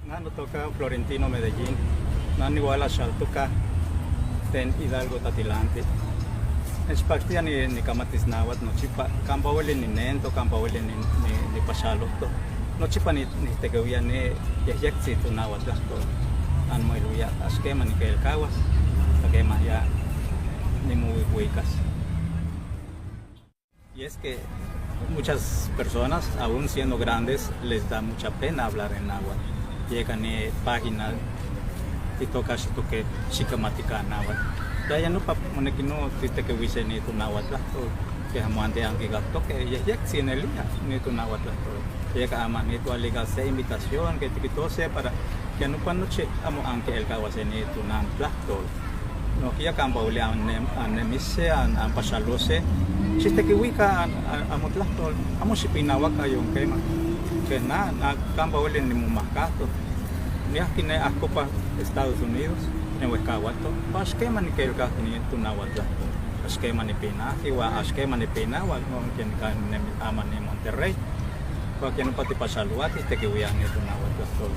Na notoka Florentino Medellín, na nihuala xaltoca tlen Hidalgo Tatilanti. Nechpactia nicamatis náhuatl nochipa, campa hueli ninento, campa hueli nipaxalohto, nochipa nijtequihuía ni yejyectzi tonáhuatl tlahtol. Anmoilhuía ax quema niquelcahuas, hasta quema ya nimohuihuicas. Y es que muchas personas, aún siendo grandes, les da mucha pena hablar en náhuatl. Yeca ni página itoca xitoque xicamatica náhuatl. Ya nopa monequi no titequihuise ni tonáhuatl tlahtol, que amoanti anquicactoque yejyectzi nelía ni tonáhuatl tlahtol. Yeca ama nitualica se invitación que tiquitose para que nopa nochi amo anquielcahuase ni tonantlahtol. Nohquiya campa hueli annemise, anpaxalose, xictequihuica amotlahtol, amo xipinahuaca yon quema. Que na campa hueli nimomajcahtoc. Niajqui ne ajcopa Estados Unidos, nihuejcahuato, ax quema niquelcajqui ni tonahuatl tlahtol. Ax quema nipinajqui huan ax quema nipinahua no ama ni Monterrey. Huan nopa tipaxalohuaj tijtequihuíaj ni tonahuatl tlahtol.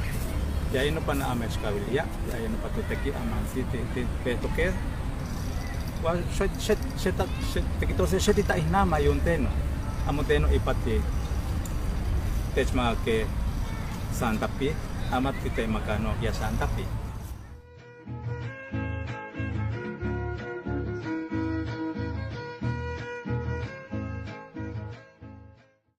Ya nopa amechcahuilia, ya nopa totequi amantzin tijpehtoque. Huan tiquitose xetitaihnama yon teno, amo teno ipati techmacaque Santa Pi, ama titemaca nohquiya Santa Pi.